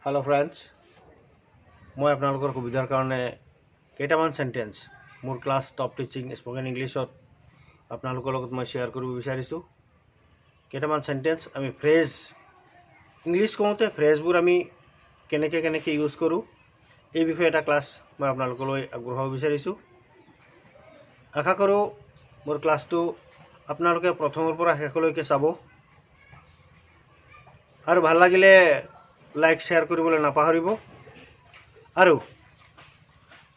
Hello' friends, মই আপোনালোকৰ সুবিধাৰ কাৰণে কেইটামান চেণ্টেঞ্চ মোৰ ক্লাছ টপ টিচিং স্পকেন ইংলিছত আপোনালোকৰ লগত মই শ্বেয়াৰ কৰিব বিচাৰিছোঁ। কেইটামান চেণ্টেঞ্চ, আমি ফ্ৰেজ ইংলিছ কওঁতে ফ্ৰেজবোৰ আমি কেনেকৈ কেনেকৈ ইউজ কৰোঁ, এই বিষয়ে এটা ক্লাছ মই আপোনালোকলৈ আগবঢ়াব বিচাৰিছোঁ। আশা কৰোঁ মোৰ ক্লাছটো আপোনালোকে প্ৰথমৰ পৰা শেষলৈকে চাব আৰু ভাল লাগিলে লাইক, শ্বেয়াৰ কৰিবলৈ নাপাহৰিব আৰু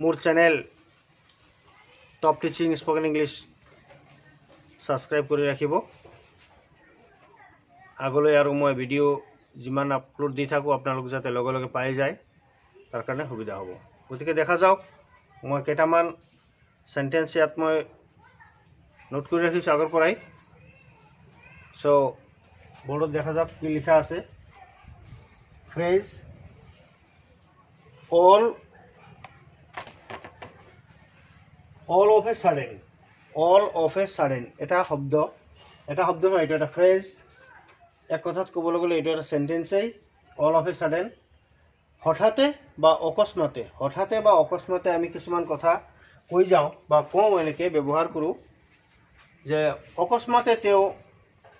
মোৰ channel top teaching spoken English subscribe কৰি ৰাখিব। আগলৈ আৰু মই ভিডিঅ' যিমান আপলোড দি থাকোঁ, আপোনালোক যাতে লগে লগে পাই যায়, তাৰ কাৰণে সুবিধা হ'ব। গতিকে দেখা যাওক, মই কেইটামান চেণ্টেঞ্চ ইয়াত মই নোট কৰি ৰাখিছোঁ আগৰ পৰাই। চ' বৰ্ডত দেখা যাওক কি লিখা আছে। Phrase all of a sudden. All of a sudden এটা শব্দ, এটা শব্দ নহয়, এইটো এটা ফ্ৰেজ। এক কথাত ক'বলৈ গ'লে এইটো এটা চেণ্টেঞ্চেই। অল অফ এ ছাডেন, হঠাতে বা অকস্মাতে। হঠাতে বা অকস্মাতে আমি কিছুমান কথা কৈ যাওঁ বা কওঁ, এনেকৈ ব্যৱহাৰ কৰোঁ যে অকস্মাতে তেওঁ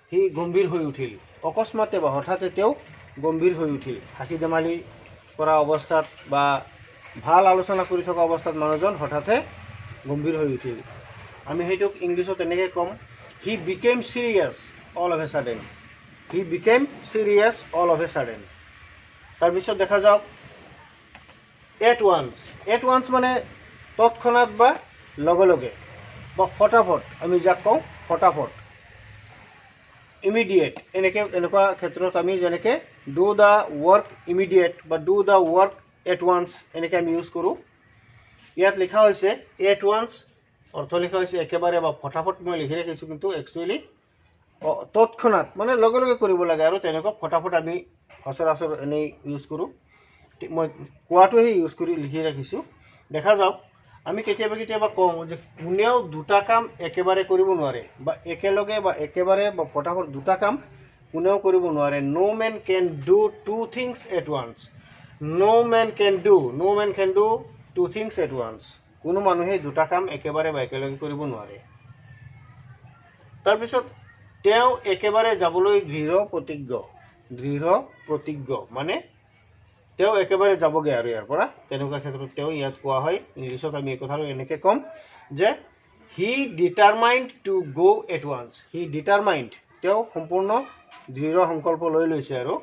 সি গম্ভীৰ হৈ উঠিল। অকস্মাতে বা হঠাতে তেওঁ গম্ভীৰ হৈ উঠিল। হাঁহি ধেমালি কৰা অৱস্থাত বা ভাল আলোচনা কৰি থকা অৱস্থাত মানুহজন হঠাতে গম্ভীৰ হৈ উঠিল। আমি সেইটোক ইংলিছত এনেকৈ ক'ম, "He became serious all of a sudden." "He became serious all of a sudden." তাৰপিছত দেখা যাওক এট ওৱান্স। এট ওৱান্স মানে তৎক্ষণাত বা লগে লগে বা ফটাফট। আমি যাক কওঁ ফটাফট, ইমিডিয়েট, এনেকৈ এনেকুৱা ক্ষেত্ৰত আমি যেনেকৈ "Do the work immediate" বা "Do the work at once", এনেকৈ আমি ইউজ কৰোঁ। ইয়াত লিখা হৈছে এট ওৱান্স, অৰ্থ লিখা হৈছে একেবাৰে বা ফটাফট। মই লিখি ৰাখিছোঁ, কিন্তু একচুৱেলি তৎক্ষণাত মানে লগে লগে কৰিব লাগে আৰু তেনেকুৱা ফটাফট আমি সচৰাচৰ এনেই ইউজ কৰোঁ। মই কোৱাটোহে ইউজ কৰি লিখি ৰাখিছোঁ। দেখা যাওক, আমি কেতিয়াবা কেতিয়াবা কওঁ যে কোনেও দুটা কাম একেবাৰে কৰিব নোৱাৰে বা একেলগে বা একেবাৰে বা ফটাফট দুটা কাম কোনেও কৰিব নোৱাৰে। No man can do two things at once. No man can do two things at once. কোনো মানুহে দুটা কাম একেবাৰে বা একেলগে কৰিব নোৱাৰে। তাৰপিছত তেওঁ একেবাৰে যাবলৈ দৃঢ় প্ৰতিজ্ঞ। দৃঢ় প্ৰতিজ্ঞ মানে তেওঁ একেবাৰে যাবগৈ আৰু ইয়াৰ পৰা, তেনেকুৱা ক্ষেত্ৰত তেওঁ ইয়াত কোৱা হয়। ইংলিছত আমি এই কথাটো এনেকৈ ক'ম যে "He determined to go at once." He determined, তেওঁ সম্পূৰ্ণ দৃঢ় সংকল্প লৈ লৈছে আৰু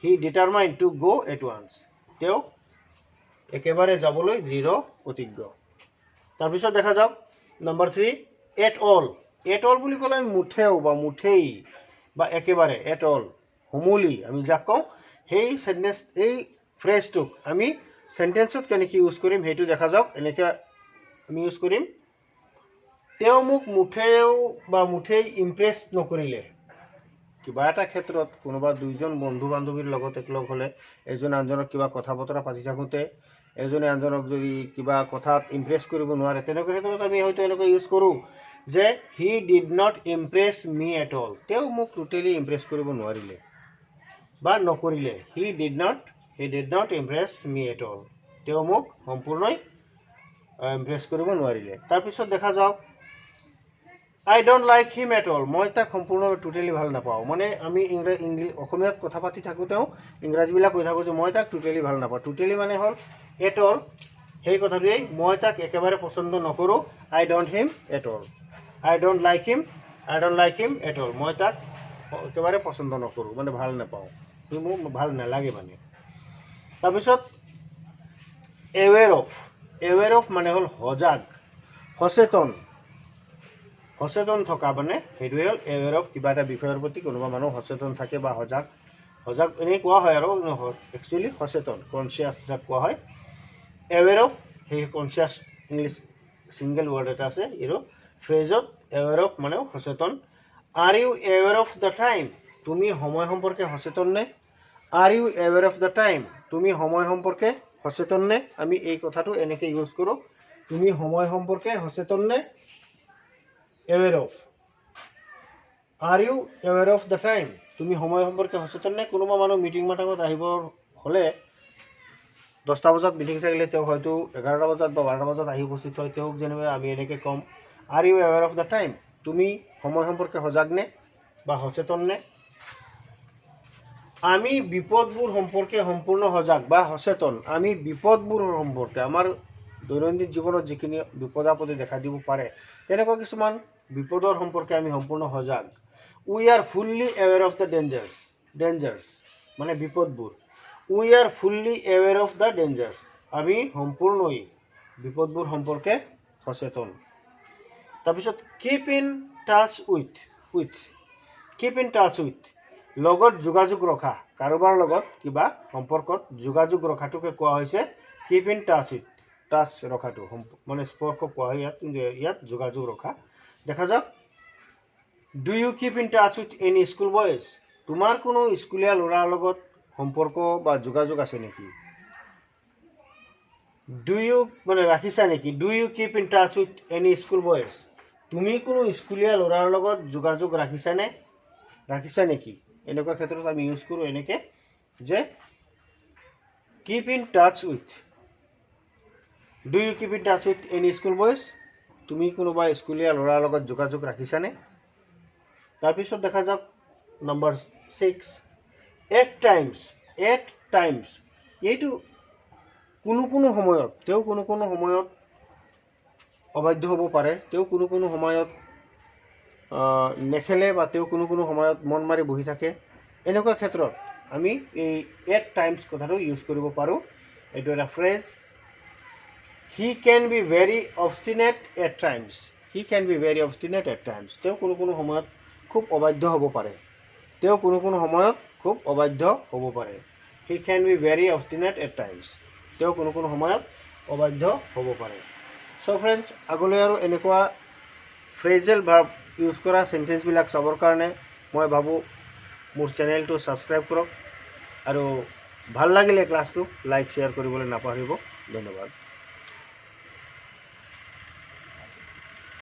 "He determined to go at once." তেওঁ একেবাৰে যাবলৈ দৃঢ় প্ৰতিজ্ঞ। তাৰপিছত দেখা যাওক number 3, at all. At all বুলি ক'লে আমি মুঠেও বা মুঠেই বা একেবাৰে, এট অল, সমূলি আমি যাক কওঁ। সেই চেণ্টেঞ্চ, এই ফ্ৰেজটোক আমি চেণ্টেঞ্চত কেনেকৈ ইউজ কৰিম, সেইটো দেখা যাওক। এনেকৈ আমি ইউজ কৰিম, তেওঁ মোক মুঠেও বা মুঠেই ইমপ্ৰেছ নকৰিলে। কিবা এটা ক্ষেত্ৰত কোনোবা দুইজন বন্ধু বান্ধৱীৰ লগত একলগ হ'লে এজনে আনজনক কিবা কথা বতৰা পাতি থাকোঁতে এজনে আনজনক যদি কিবা কথাত ইমপ্ৰেছ কৰিব নোৱাৰে, তেনেকুৱা ক্ষেত্ৰত আমি হয়তো এনেকুৱা ইউজ কৰোঁ যে "He did not impress me at all." তেওঁ মোক টোটেলি ইমপ্ৰেছ কৰিব নোৱাৰিলে বা নকৰিলে। He did not impress me at all. তেওঁ মোক সম্পূৰ্ণই ইমপ্ৰেছ কৰিব নোৱাৰিলে। তাৰপিছত দেখা যাওক, "I don't like him at all." মই তাক সম্পূৰ্ণ টোটেলি ভাল নাপাওঁ। মানে আমি ইংলিছ অসমীয়াত কথা পাতি থাকোঁতেও ইংৰাজীবিলাক কৈ থাকোঁ যে মই তাক টোটেলি ভাল নাপাওঁ। টোটেলি মানে হ'ল এট অল, সেই কথাটোৱেই। মই তাক একেবাৰে পচন্দ নকৰোঁ। I don't him at all. I don't like him. I don't like him at all. মই তাক একেবাৰে পচন্দ নকৰোঁ, মানে ভাল নাপাওঁ, সি মোক ভাল নালাগে মানে। তাৰপিছত এৱেৰ অফ। এৱেৰ অফ মানে হ'ল সজাগ, সচেতন। সচেতন থকা মানে সেইটোৱে হ'ল এৱেৰ অফ। কিবা এটা বিষয়ৰ প্ৰতি কোনোবা মানুহ সচেতন থাকে বা সজাগ, সজাগ এনেই কোৱা হয় আৰু একচুৱেলি সচেতন, কনচিয়াছ যাক কোৱা হয়, এৱেৰ অফ, সেই কনচিয়াছ ইংলিছ ছিংগল ৱৰ্ড এটা আছে। এইটো ফ্ৰেজত এৱেৰ অফ মানেও সচেতন। "Are you aware of the time?" তুমি সময় সম্পৰ্কে সচেতন নে? "Are you aware of the time?" তুমি সময় সম্পৰ্কে সচেতন নে? আমি এই কথাটো এনেকৈ ইউজ কৰোঁ, তুমি সময় সম্পৰ্কে সচেতন নে? Aware of. "Are you aware of the time?" তুমি সময় সম্পৰ্কে সচেতন নে? কোনোবা মানুহ মিটিং মাটাঙত আহিব হ'লে 10টা বজাত মিটিং থাকিলে তেওঁ হয়তো 11টা বজাত বা 12টা বজাত আহি উপস্থিত হয়। তেওঁক যেনিবা আমি এনেকৈ ক'ম, are you aware of the time? তুমি সময় সম্পৰ্কে সজাগ নে বা সচেতন নে? আমি বিপদবোৰ সম্পৰ্কে সম্পূৰ্ণ সজাগ বা সচেতন। আমি বিপদবোৰ সম্পৰ্কে, আমাৰ দৈনন্দিন জীৱনত যিখিনি বিপদ আপদে দেখা দিব পাৰে, তেনেকুৱা কিছুমান বিপদৰ সম্পৰ্কে আমি সম্পূৰ্ণ সজাগ। We are fully aware of the dangers. Dangers মানে বিপদবোৰ। We are fully aware of the dangers. আমি সম্পূৰ্ণই বিপদবোৰ সম্পৰ্কে সচেতন। তাৰপিছত keep in touch with, keep in touch with লগত যোগাযোগ ৰখা, কাৰোবাৰ লগত কিবা সম্পৰ্কত যোগাযোগ ৰখাটোকে কোৱা হৈছে keep in touch with. Touch ৰখাটো মানে স্পৰ্শ কোৱা হয় ইয়াত, কিন্তু ইয়াত যোগাযোগ ৰখা। দেখা যাওক, do you keep in touch with any school boys? তোমাৰ কোনো স্কুলীয়া ল'ৰাৰ লগত সম্পৰ্ক বা যোগাযোগ আছে নেকি? Do you মানে ৰাখিছা নেকি? Do you keep in touch with any school boys? তুমি কোনো স্কুলীয়া ল'ৰাৰ লগত যোগাযোগ ৰাখিছানে, ৰাখিছা নেকি? এনেকুৱা ক্ষেত্ৰত আমি ইউজ কৰোঁ এনেকৈ যে keep in touch with. Do you keep in touch with any school boys? তুমি কোনোবা স্কুলীয়া ল'ৰাৰ লগত যোগাযোগ ৰাখিছানে? তাৰপিছত দেখা যাওক number 6, at times. At times এইটো কোনো কোনো সময়ত, তেওঁ কোনো কোনো সময়ত অবাধ্য হ'ব পাৰে, তেওঁ কোনো কোনো সময়ত নেখেলে বা তেওঁ কোনো কোনো সময়ত মন মাৰি বহি থাকে। এনেকুৱা ক্ষেত্ৰত আমি এই এট টাইমছ কথাটো ইউজ কৰিব পাৰোঁ। এইটো এটা phrase. He can be very obstinate at times. He can be very obstinate at times. তেওঁ কোনো কোনো সময়ত খুব অবাধ্য হ'ব পাৰে। তেওঁ কোনো কোনো সময়ত খুব অবাধ্য হ'ব পাৰে। He can be very obstinate at times. তেওঁ কোনো কোনো সময়ত অবাধ্য হ'ব পাৰে। চ' ফ্ৰেণ্ডছ, আগলৈ আৰু এনেকুৱা ফ্ৰেজেল ভাৰ্ব ইউজ কৰা চেণ্টেঞ্চবিলাক চাবৰ কাৰণে মই ভাবোঁ মোৰ চেনেলটো ছাবস্ক্ৰাইব কৰক আৰু ভাল লাগিলে ক্লাছটো লাইক শ্বেয়াৰ কৰিবলৈ নাপাহৰিব। ধন্যবাদ।